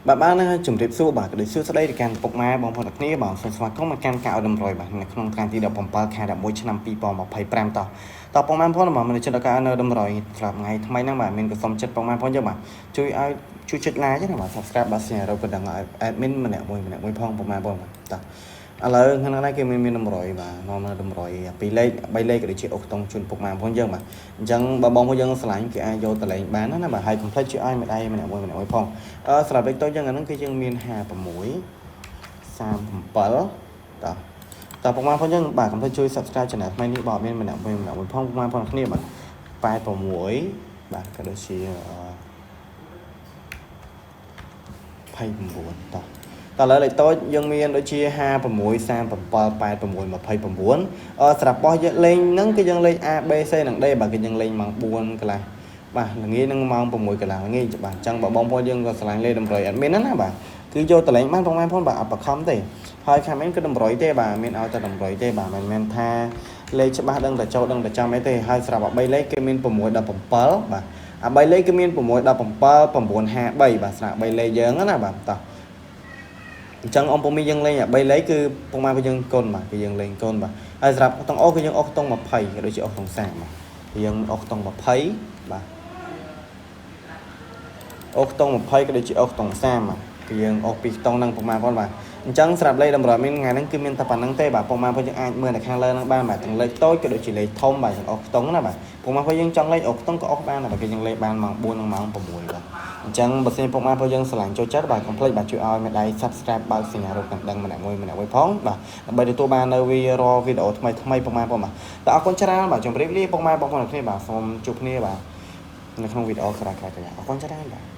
បាទបាទណាជម្រាបសួរបាទក៏ដូចសួស្តីទៅកាន់ពុកម៉ែបងប្អូនទាំងគ្នាបាទសូមស្វាគមន៍មកកាន់ការឲ្យតម្រុយបាទនៅក្នុងថ្ងៃទី17ខែ11ឆ្នាំ2025តោះតោះពុកម៉ែបងប្អូនបាទមិនចិត្តដល់ការនៅតម្រុយស្រាប់ថ្ងៃថ្មីហ្នឹងបាទមានក៏សូមចិត្តពុកម៉ែបងប្អូនយើងបាទជួយឲ្យជួយចុច like ណាបាទ subscribe បាទសញ្ញារូបកណ្ដឹងឲ្យ admin ម្នាក់មួយម្នាក់មួយផងពុកម៉ែបងប្អូនបាទតោះឥឡូវក្នុងនេះគេមានមានតម្រុយបាទនាំមកតម្រុយពីរលេខ3លេខក៏ដូចជាអុកតុងជូនពុកម៉ែបងប្អូនយើងបាទអញ្ចឹងបើបងប្អូនយើងស្រឡាញ់គេអាចយកតលេងបានណាបាទហើយកុំភ្លេចជួយឲ្យម្ដាយម្នាក់មួយម្នាក់មួយផង អឺសម្រាប់លេខតូចយ៉ាងហ្នឹងគឺយើងមាន56 37តោះតោះពុកម៉ែបងប្អូនយើងបាទកុំភ្លេចជួយ subscribe channel ថ្មីនេះបើអត់មានម្នាក់មួយម្នាក់មួយផងពុកម៉ែបងប្អូនគ្នាបាទ86បាទក៏ដូចជា29តោះតើឥឡូវលេខតូចយើងមានដូចជា56 37 86 29អឺសម្រាប់បោះយើងលេងហ្នឹងគឺយើងលេង A B C និង D បាទគឺយើងលេងម៉ោង4កន្លះបាទល្ងាចនឹងម៉ោង6កន្លះល្ងាចបាទអញ្ចឹងបើបងប្អូនយើងក៏ឆ្លាញ់លេខតម្រុយអត់មានណាណាបាទគឺយកតលេងបានបងប្អូនបាទអត់បខំទេហើយខាងមានគឺតម្រុយទេបាទមានឲ្យតែតម្រុយទេបាទមិនមែនថាលេខច្បាស់ដឹងតែចូលដឹងតែចាំអីទេហើយស្រាប់អា3លេខគេមាន6 17បាទអា3លេខគេមាន6 17 9 53បាទស្រាប់3លេខយើងណាបាទតោះអញ្ចឹងអំពូមីយើងលេងអា3លេខគឺពុកម៉ែយើងកូនបាទគឺយើងលេងកូនបាទហើយសម្រាប់ខ្ទង់អូគឺយើងអុសខ្ទង់20ក៏ដូចជាអុសខ្ទង់30បាទគឺយើងអុសខ្ទង់20បាទអូសខ្ទង់20ក៏ដូចជាអូសខ្ទង់30បាទគឺយើងអូសពីខ្ទង់ហ្នឹងពុកម៉ែបងបាទអញ្ចឹងសម្រាប់លេខតម្រូវមានថ្ងៃហ្នឹងគឺមានតែប៉ុណ្្នឹងទេបាទពុកម៉ែបងយើងអាចមើលនៅខាងលើហ្នឹងបានបាទទាំងលេខតូចក៏ដូចជាលេខធំបាទទាំងអូសខ្ទង់ណាបាទពុកម៉ែបងយើងចង់លេខអូសខ្ទង់ក៏អូសបានដែរបាទគឺយើងលេខបានម៉ោង4និងម៉ោង6បាទអញ្ចឹងបើសិនពុកម៉ែបងយើងស្រឡាញ់ចូលចិត្តបាទកុំភ្លេចបាទជួយឲ្យមេដៃ Subscribe បើកសញ្ញារូបកណ្ដឹងម្នាក់មួយម្នាក់មួយផងបាទដើម្បីទទួលបាននៅវីរាល់វីដេអូថ្មីថ្មីពុកម៉ែបងបាទតែអរគុណច្រើនបាទជម្រាបលាពុកម៉ែបងប្អូនគ្នាបាទសូមជួបគ្នាបាទនៅក្នុងវីដេអូក្រោយៗទៀតអរគុណច្រើនបាទ។